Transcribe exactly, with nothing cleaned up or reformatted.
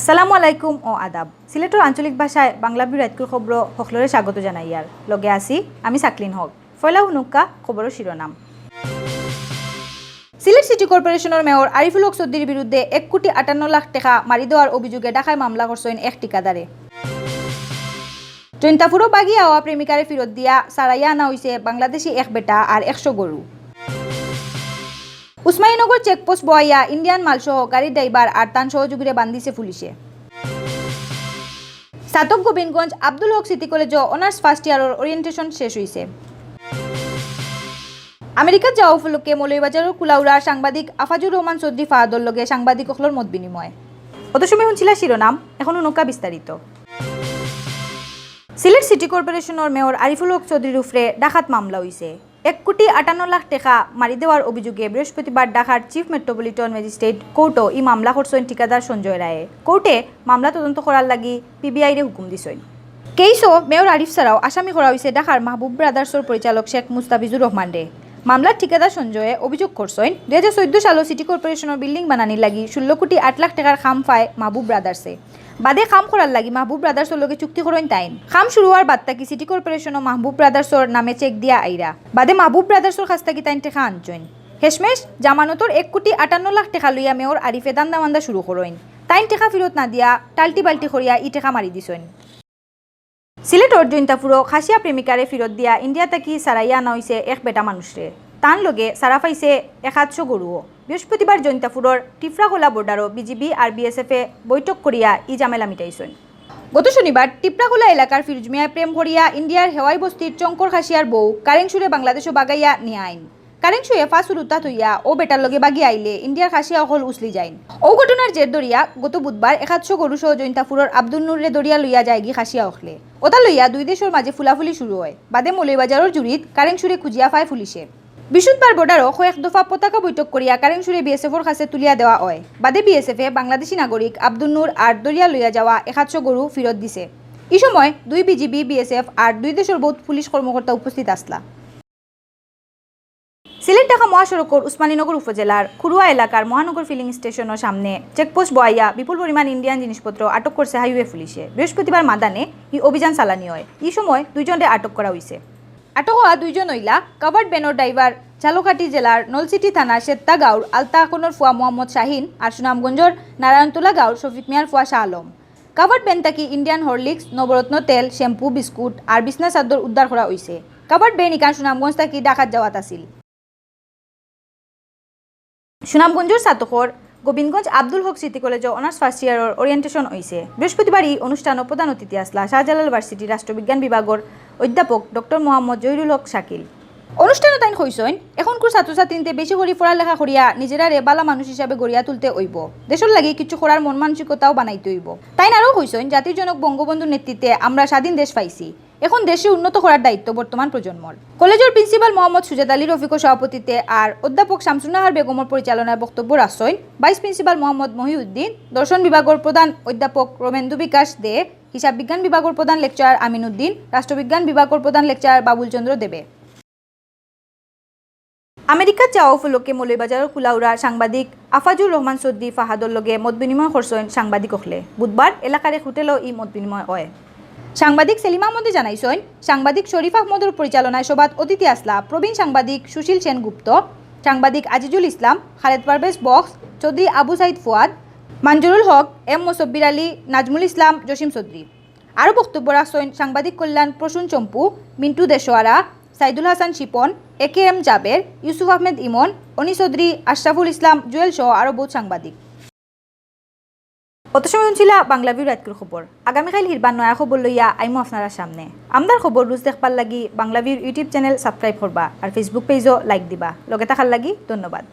সালামু আলাইকুম ও আদাব। সিলেটর আঞ্চলিক ভাষায় বাংলা ভিউ রাইতকুর খবরো হকলরে স্বাগত জানাইয়ার। লগে আছি আমি সাকলিন হক। পয়লা হুনুক্কা খবরর শিরোনাম। সিলেট সিটি কর্পোরেশনর মেয়র আরিফুল হক চৌধুরীর বিরুদ্ধে এক কোটি আটান্ন লাখ টেকা মারি দেওয়ার অভিযোগে ঢাকায় মামলা করছইন এক ঠিকাদারে। জৈন্তাপুরো বাগিয়া আওয়া প্রেমিকারে ফিরত দিয়া সারাইয়া আনা অইছে বাংলাদেশি এক বেটা আর একশো গরু। উসমানীনগর চেকপোস্ট বওয়াইয়া ইন্ডিয়ান মালসহ গাড়ির ড্রাইভার আর তান সহযোগীরে বান্ধিছে পুলিশে। ছাতক গোবিন্দগঞ্জ আব্দুল হক সিটি কলেজো অনার্স ফার্স্ট ইয়ারর ওরিয়েন্টেশন শেষ অইছে। আমেরিকাত যাওয়া উপলক্ষে মৌলভীবাজারর কুলাউড়ার সাংবাদিক আফাজুর রহমান চৌধুরী ফাহাদর লগে সাংবাদিক অকলর মত বিনিময়। অত সময় হুনছিলা শিরোনাম, এখন হুনুক্কা বিস্তারিত। সিলেট সিটি কর্পোরেশনর মেয়র আরিফুল হক চৌধুরীর উপরে ডাকাত মামলা অইছে। এক কোটি আটান্ন লাখ টেকা মারি দেওয়ার অভিযোগে বৃহস্পতিবার ঢাকার চিফ মেট্রোপলিটন ম্যাজিস্ট্রেট কোর্টো ই মামলা করছইন ঠিকাদার সঞ্জয় রায়ে। কোর্টে মামলা তদন্ত করার লাগি পিবিআইরে হুকুম দিছইন। কেইসো মেয়র আরিফ ছাড়াও আসামি করা অইছে ঢাকার মাহবুব ব্রাদার্সর পরিচালক শেখ মুস্তাফিজুর রহমানরে। মামলার ঠিকাদার সঞ্জয়ে অভিযোগ করছইন, দুই হাজার চৌদ্দ সালো সিটি কর্পোরেশনর বিল্ডিং বানানির লাগি ষোলো কোটি আট লাখ টেকার কাম পায় মাহবুব ব্রাদার্সে। বাদে কাম করার লাগি মাহবুব ব্রাদার্সর লগে চুক্তি করইন তাইন। কাম শুরু অওয়ার বাদ থাকি সিটি কর্পোরেশনও মাহবুব ব্রাদার্সর নামে চেক দিয়া আইরা। বাদে মাহবুব ব্রাদার্সর কাছ থাকি তাইন টেকা আনছইন। হেশমেশ জামানতর এক কোটি আটান্ন লাখ টেকা লইয়া মেয়র আরিফে দান্দা মান্দা শুরু করইন। তাইন টেকা ফিরত না দিয়া টাল্টি বাল্টি করিয়া ই টেকা মারি দিছইন। সিলেটর জৈন্তাপুরো খাসিয়া প্রেমিকারে ফিরত দিয়া ইন্ডিয়া থাকি সারাইয়া আনা অইছে এক বেটা মানুষরে। তান লগে সারা পাইছে এক আতশো গরুও। বৃহস্পতিবার জৈন্তাপুরর টিপরাখোলা বর্ডারো বিজিবি আর বিএসএফে বৈঠক করিয়া ই ঝামেলা মিটাইছইন। গত শনিবার টিপরাখোলা এলাকার ফিরোজ মিয়ায় প্রেম করিয়া ইন্ডিয়ার হেওয়াই বস্তির চংকর খাসিয়ার বউ কারেংশুরে বাংলাদেশো বাগাইয়া নিয়া আইন। কারেংশুয়ে ফাঁস উলুতা থইয়া অউ বেটার লগে বাগিয়া আইলে ইন্ডিয়ার খাসিয়া অকল উছলি যাইন। অউ ঘটনার জের ধরিয়া গত বুধবার এক আতশো গরু সহ জৈন্তাপুরর আব্দুল নূররে ধরিয়া লইয়া যায়গি খাসিয়া অকলে। অতা লইয়া দুই দেশর মাঝে ফুলাফুলি শুরু অয়। বাদে মৌলভীবাজারর জুড়িত কারেংশুরে খুঁজিয়া পায় পুলিশে। বৃহস্পতিবার বর্ডারো কয়েক দফা পতাকা বৈঠক করিয়া কারেংশুরে বিএসএফর কাছে তুলিয়া দেওয়া অয়। বাদে বিএসএফে বাংলাদেশি নাগরিক আব্দুল নূর আর ধরিয়া লইয়া যাওয়া এক আতশো গরু ফিরত দিছে। ই সময় দুই বিজিবি, বিএসএফ আর দুই দেশর বউত পুলিশ কর্মকর্তা উপস্থিত আছলা। সিলেট ঢাকা মহাসড়কর উসমানীনগর উপজেলার খুরুয়া এলাকার মহানগর ফিলিং স্টেশনর সামনে চেকপোস্ট বওয়াইয়া বিপুল পরিমাণ ইন্ডিয়ান জিনিসপত্র আটক করছে হাইওয়ে পুলিশে। বৃহস্পতিবার মাদানে ই অভিযান চালানি অয়। ই সময় দুইজনরে আটক করা অইছে। আটক অওয়া দুইজন অইলা কাভার্ড ভ্যানর ড্রাইভার ঝালকাঠি জেলার নলছিটি থানার সেত্তা গাঁওর আলতা আকনর ফুয়া মোহাম্মদ শাহিন আর সুনামগঞ্জর নারায়ণতলা গাঁওর শফিক মিয়ার ফুয়া শাহ আলম। কাভার্ড ভ্যান থাকি ইন্ডিয়ান হরলিক্স, নবরত্ন তেল, শ্যাম্পু, বিস্কুট আর বিছনা চাদর উদ্ধার করা অইছে। কাভার্ড ভ্যান ইখান সুনামগঞ্জ থাকি ঢাকাত যাওয়াত আছিল। সুনামগঞ্জর ছাতকর গোবিন্দগঞ্জ আব্দুল হক স্মৃতি কলেজো অনার্স ফার্স্ট ইয়ারর ওরিয়েন্টেশন অইছে। বৃহস্পতিবার ই অনুষ্ঠানো প্রধান অতিথি আছলা শাহজালাল ভার্সিটির রাষ্ট্রবিজ্ঞান বিভাগর অধ্যাপক ডক্টর মোহাম্মদ জহিরুল হক শাকিল। অনুষ্ঠানো তাইন কইছইন, এখনকুর ছাত্রছাত্রীন্তে বেশি করি পড়ালেখা করিয়া নিজেরারে বালা মানুষ হিসাবে গড়িয়া তুলতে অইবো। দেশর লাগি কিছু করার মন মানসিকতাও বানাইতে অইবো। তাইন আরও কইছইন, জাতির জনক বঙ্গবন্ধুর নেতৃত্বে আমরা স্বাধীন দেশ পাইছি। এখন দেশরে উন্নত করার দায়িত্ব বর্তমান প্রজন্মর। কলেজর প্রিন্সিপাল মোহাম্মদ সুজাদ আলী রফিকর সভাপতিত্বে আর অধ্যাপক শামসুন্নাহার বেগমর পরিচালনায় বক্তব্য রাখছইন ভাইস প্রিন্সিপাল মোহাম্মদ মহিউদ্দিন, দর্শন বিভাগর প্রধান অধ্যাপক রমেন্দু বিকাশ দে, হিসাব বিজ্ঞান বিভাগর প্রধান লেকচারার আমিন উদ্দিন, রাষ্ট্রবিজ্ঞান বিভাগর প্রধান লেকচারার বাবুল চন্দ্র দেবে। আমেরিকাত যাওয়া উপলক্ষে মৌলভীবাজারর কুলাউড়ার সাংবাদিক আফাজুর রহমান চৌধুরী ফাহাদর লগে মত বিনিময় করছইন সাংবাদিক অকলে। বুধবার এলাকার এক হোটেলো ই মত বিনিময় অয়। সাংবাদিক সেলিম আহমদে জানাইছইন, সাংবাদিক শরীফ আহমদর পরিচালনায় সভাত অতিথি আছলা প্রবীণ সাংবাদিক সুশীল সেনগুপ্ত, সাংবাদিক আজিজুল ইসলাম, খালেদ পারভেজ বক্স, চৌধুরী আবু সাইদ ফুয়াদ, মানজুরুল হক, এম মোসব্বির আলী, নাজমুল ইসলাম, জসিম চৌধুরী। আরও বক্তব্য রাখছইন সাংবাদিক কল্যাণ প্রসূন চম্পু, মিন্টু দেশোয়ারা, সাইদুল হাসান শিপন, এ কে এম জাবের, ইউসুফ আহমেদ ইমন, অনি চৌধুরী, আশরাফুল ইসলাম, জুয়েল সহ আরও বউত সাংবাদিক। অত সময় হুনছিলা বাংলা ভিউ রাইতকুর খবর। আগামীকাইল হিরবার নয়া খবর লইয়া আইমু আপনারার সামনে। আমরার খবর রোজ দেখবার লাগি বাংলা ভিউর YouTube চ্যানেল সাবস্ক্রাইব করবা আর Facebook পেজও লাইক দিবা। লগে থাকার লাগি ধন্যবাদ।